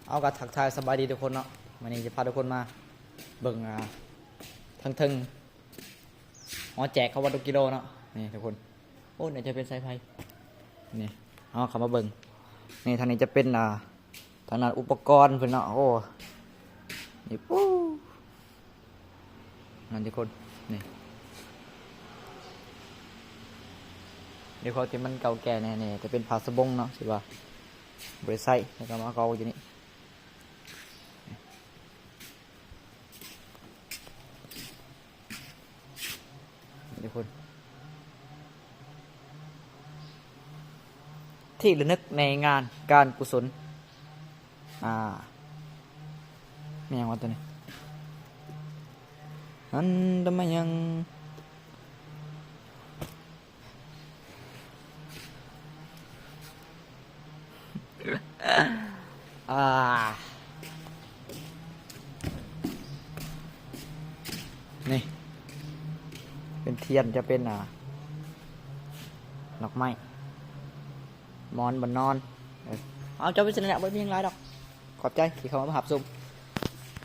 ເອົາ ກໍທັກທາຍສະບາຍດີທຸກຄົນເນາະ. ມື້ນີ້ຈະພາທຸກຄົນມາເບິ່ງ ອ່າ ເທິງໆ ຫໍແຈກຂອງວັດດອກກິໂລເນາະ. ນີ້ທຸກຄົນ ໂອ້ ໜ້າຈະເປັນສາຍໄຟ. ນີ້ ເຮົາເຂົ້າມາເບິ່ງ. ນີ້ ທາງນີ້ຈະເປັນ ອ່າ ທາງດ້ານອຸປະກອນເພິ່ນເນາະ. ໂອ້ ນີ້ ປູ້ ນັ້ນທຸກຄົນ. ນີ້ ດ້ວຍຄວາມທີ່ມັນເກົ່າແກ່ແນ່ ນີ້ຈະເປັນຜ້າສະບົງເນາະ ທີ່ວ່າບໍ່ໄດ້ໃຊ້ ແລ້ວກໍມາກອງຢູ່ນີ້. ນີ້ທຸກຄົນ ທີ່ລະນຶກໃນງານການກຸສົນ. ອ່າ ແມ່ນຫຍັງວະຕົວນີ້? ຫັ້ນດະມາຍັງ ອ່າ ນີ້ ເປັນທຽນ ຈະເປັນ ອ່າ ດອກໄມ້ ໝອນບ່ອນນອນ. ເອີ ເອົາ ເຈົ້າໄປຊັ້ນແຫຼະ ບໍ່ມີຫຍັງຫຼາຍດອກ. ຂອບໃຈທີ່ເຂົ້າມາຮັບຊົມ.